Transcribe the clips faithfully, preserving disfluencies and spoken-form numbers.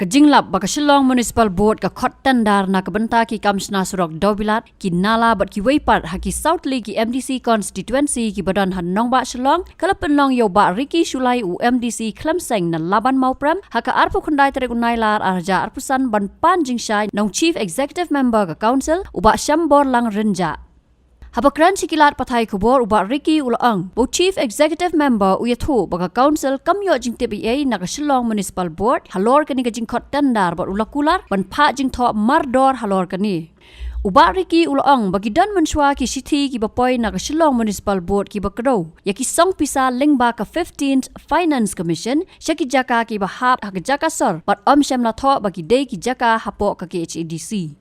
Ka jinglap ba ka Shillong Municipal Board ka khot tender na ka bynta ki kam shna surok dewbilat, ki nala bad kiwei pat ha ki saw tylli ki M D C constituency kiba don ha nongbah Shillong, ka la pynlong ïa u Bah Ricky Shullai, u M D C khlem seng na Laban Mawprem, ha ka arphew khyndai tarik u Nailar arhajar arphew san, ban pan jingshai na u Chief Executive Member ka Council, u Bah Shemborlang Rynjah. Haba kren sha ki lad pathai khubor, u Bah Ricky u la ong ba u Chief Executive Member u ïathuh ba ka Council kam ïoh jingtip ei ei na ka Shillong Municipal Board halor kane ka jingkhot tender, bad u la kular ban phah jingthoh mardor halor kane. U Bah Ricky u la ong ba ki don mynshuwa ki shithi kiba poi na ka Shillong Municipal Board kiba kdew ïa ki song pisa lyngba ka fifteenth Finance Commission sha ki jaka kiba hap ha ka jaka sor, bad ym shym la thoh ba ki dei ki jaka hapoh ka K H A D C.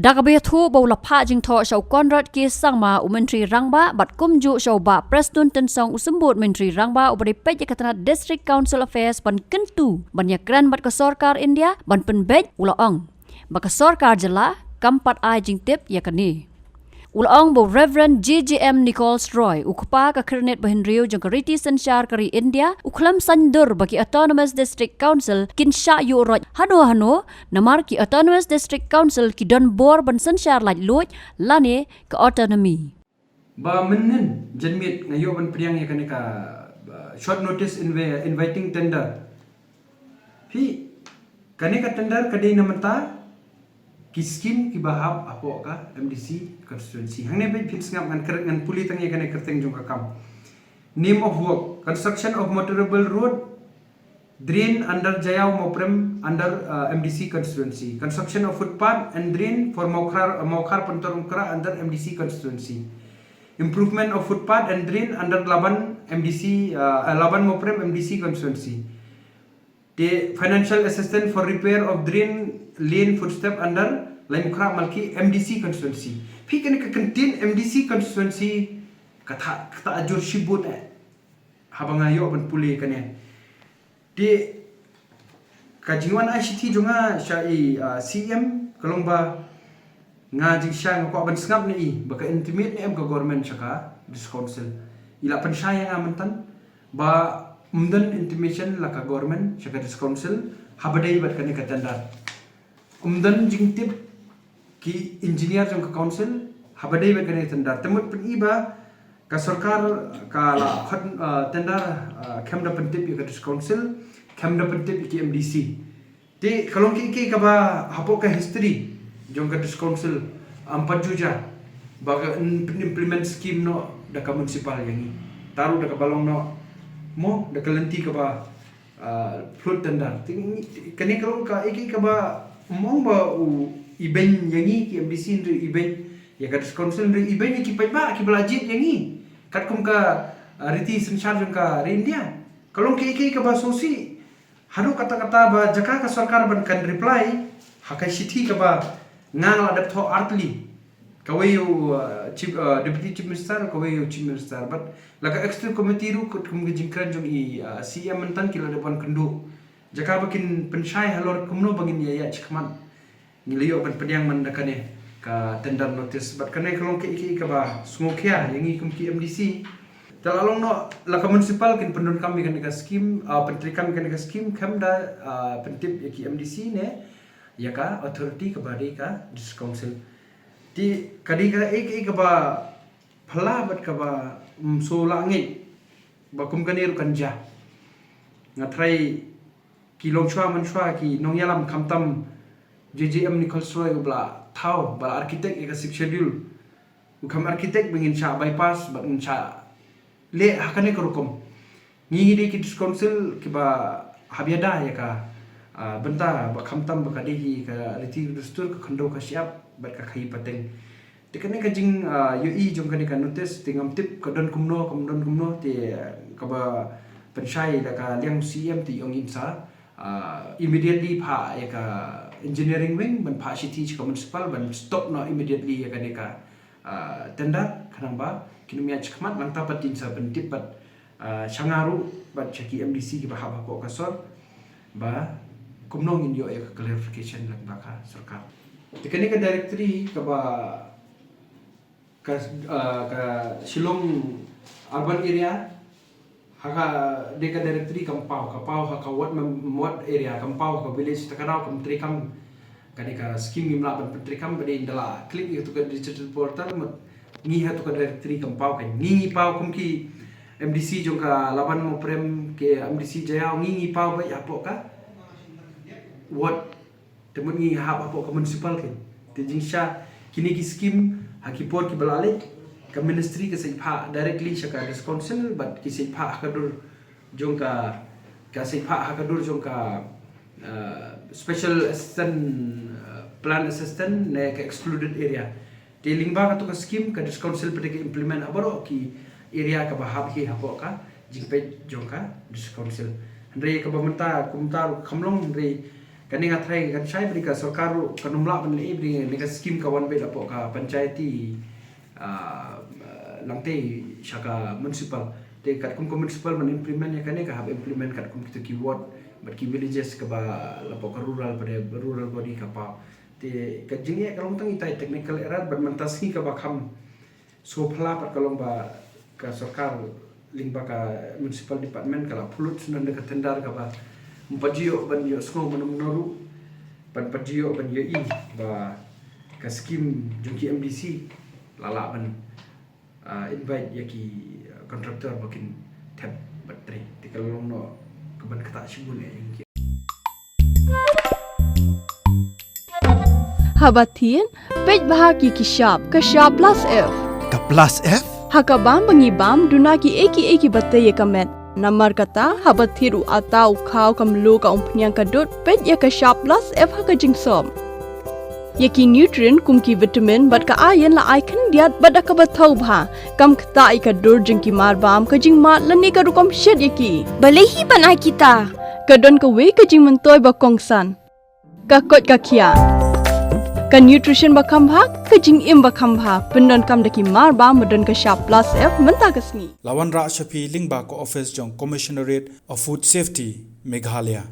Da kaba ïathuh ba u la phah jingthoh sha u Conrad K Sangma, u Myntri Rangbah, bad kumjuh sha u Bah Prestone Tynsong, u Symbud Myntri Rangbah uba dei peit ïa ka tnat District Council Affairs, ban kyntu ban ïakren bad ka sorkar India ban pynbeit, u la ong ba ka sorkar jylla kam pat ai jingtip ïa kane. U la ong ba u Reverend J J M Nichols Roy, u kpa ka Khyrnit Bahynriew jong ka Riti Synshar ka ri India, u khlem saiñdur ba ki Autonomous District Council kin shah ïuh roit hano hano, namar ki Autonomous District Council ki don bor ban synshar laitluid lane ka autonomy. Ba mynhynnin janmiet nga ïoh ban pdiang ïa kane ka, uh, short notice invi-, inviting tender. Phi, kane ka tender ka dei na mynta ki skim kiba hap hapoh ka M D C constituency. Hangne peit, phin sngap, ngan kyrteng, ngan pule tang ïa kane ka kyrteng jong ka kam. Name of work: construction of motorable road, drain under Jaïaw Mawprem under, uh, M D C constituency. Construction of footpath and drain for Mawkhar, uh, Mawkhar Pyntor Umkra under M D C constituency. Improvement of footpath and drain under Laban M D C, uh, uh, Laban Mawprem M D C constituency. The financial assistance for repair of drain, lane, footstep under Laitumkhrah Malki M D C constituency. Phi, kane ka kyntien M D C constituency ka tha, ka tha ajur shibun eh. Haba nga ïoh ban pule kane. Te ka jingwan ai shithi jong nga sha i, ah, C M ka long ba nga jingshisha nga kwah ban sngap na i ba ka intimate ne em ka government sha ka District Council. I la pynshai ïa nga myntan ba ym don intimation la ka government sha ka District Council haba dei bad kane ka tender. Ym don jingtip ki engineer jong ka council haba dei bad kane ka tender. Te mut pyn-i ba ka sorkar ka la khot, uh, tender, uh, khlem da pyntip ïa ka District Council, khlem da pyntip ïa ki M D C. Te ka long kiei kiei kaba hapoh ka history jong ka District Council ym pat ju jia ba ka im-, implement scheme noh da ka municipal ïa ngi. Tang ruh da kaba long noh mo da ka lynti kaba, ah, float tender. Te ngi, kane ka long ka, eh, kiei kaba ym ong ba u ibeiñ ïa ngi ki M D C, hynrei ibeiñ ïa ka District Council, hynrei ibeiñ ïa ki paidbah kiba la jied ïa ngi katkum ka, ah, riti synshar jong ka ri India. Ka long kiei kiei kaba sngewsih. Haduh katta katta ba jaka ka sorkar ban kan reply ha ka shithi kaba nga la dep thoh artylli. Kawei ïa u, uh, chief, uh, Deputy Chief Minister, kawei ïa u Chief Minister. Bad la ka executive committee ruh kum ka jingkren jong i, uh, C M myntan ki la dep wan kynduh. Jaka ba kin pynshai halor kumno ba ngin ïa ïaid shakhmat. Ngi la ïoh ban pdiang man da kane ka tender notice. Bad kane ka long kiei kiei kaba sngewkhia ïa ngi kum ki M D C. Te la long noh, la ka municipal kin pyndonkam ïa kane ka scheme, ah, pyntreikam ïa kane ka scheme, khlem da, ah, pyntip ïa ki M D C ne ïa ka authority kaba dei ka District Council. Te ka dei kaei kaei kaba phylla bad kaba, mm, sngewlah ngeit ba kum kane ruh kan jia. Nga tharai ki longshuwa manshuwa ki nongïalam, khamtam J J M Nichols Roy uba la thaw, ba la architect ïa ka Sixth Schedule. U kham architect ba ngin shah bypass bad ngin shah leh ha kane ka rukom. Ngi ngi dei ki District Council kiba hap ïada ïa ka, ah, bynta ba khamtam ba ka dei hi ka riti ka dustur, ka khyndew ka shyiap bad ka khaïi pateng. Te kane ka jing, ah, ïohi jong kane ka notice te ngam tip ka don kumno, kam don kumno, te, ah, kaba pynshai da ka liang C M te ong in sa, ah, immediately phah ïa ka engineering wing ban phah shithi sha ka municipal ban stop noh immediately ïa kane ka, ah, tender, khnang ba kin ym ïaid shakhmat. Nangta pat in sa pyntip pat, ah, sha nga ruh bad sha ki M D C kiba hap hapoh ka sor ba kumno ngin ïoh ïa ka clarification lyngba ka sorkar. Te kane ka directory kaba ka, ah, ka Shillong urban area Ha ka, dei ka directory kam paw, ka paw ha ka ward mem-, ward area, kam paw ha ka village, ta ka daw kam treikam. Ka dei ka scheme ngim lah ban pyntreikam, ba dei nda la click ïa katu ka digital portal, mut ngi ha katu ka directory kam paw, ka ngi ngi paw kum ki M D C jong ka Laban Mawprem, ki M D C Jaiaw, ngi ngi paw beit hapoh ka ward. Te mut ngi hap hapoh ka municipal kein. Te jingshisha kine ki scheme ha ki por kiba la leit, ka ministry ka sa phah directly sha ka district council, bad ki sa phah ha ka dur jong ka, ka sa phah ha ka dur jong ka, uh, special assistant, uh, plan assistant ne ka excluded area. Te lyngba katu ka scheme, ka district council pat ka implement ha baroh ki area kaba hap hi hapoh ka jingpeit jong ka district council. Hynrei kaba mynta kumta ruh kam long, hynrei kane nga tharai kan shai ba dei ka sorkar ruh kan ym lah ban leh ei, ba dei kane ka scheme ka wan beit hapoh ka panchayati, ah, Langtei sha ka municipal. Te katkum ka municipal ban implement ïa kane, ka hap implement katkum kitu ki ward bad ki villages kaba la hapoh ka rural, bad rural body ka paw. Te ka jingeh ka long tang itai technical error, bad mynta sngi kaba kham sngewphylla pat ka long ba ka sorkar lyngba ka municipal department ka la pynlut shuh na ka tender kaba ym pat ju ïoh ban ïohsngew mano mano ruh, ban pat ju ïoh ban ïohi ba ka scheme jong ki M D C la lah ban, ah, invite ïa ki, ah, contractor ba kin thep bad trei. Te ka long noh kaban ktah shibun eh ïa ki. Haba thied, peit bha ïa ki shap, ka shap plus F. Ka plus F? Ha ka bam ba ngi bam, duna kiei kiei kiba tei ïa ka met. Namar kata, haba thied u atta u khaw, ka mluh, ka umphniang, ka dud, peit ïa ka shap plus F ha ka jingsop. Ïa ki nutrient kum ki vitamin bad ka iron la ai khyndiat bad da kaba thaw bha. Kam ktah ïa ka dur jong ki marbam, ka jingmad lane ka rukom shet ïa ki. Balei hi ban ai kita? Ka don kawei ka jingmyntoi ba kongsan. Ka koit ka khiah. Ka nutrition ba kham bha, ka jingim ba kham bha. Pyndonkam da ki marbam ba don ka shap plus F mynta ka sngi. La wanrah sha phi lyngba ka office jong Commissionerate of Food Safety, Meghalaya.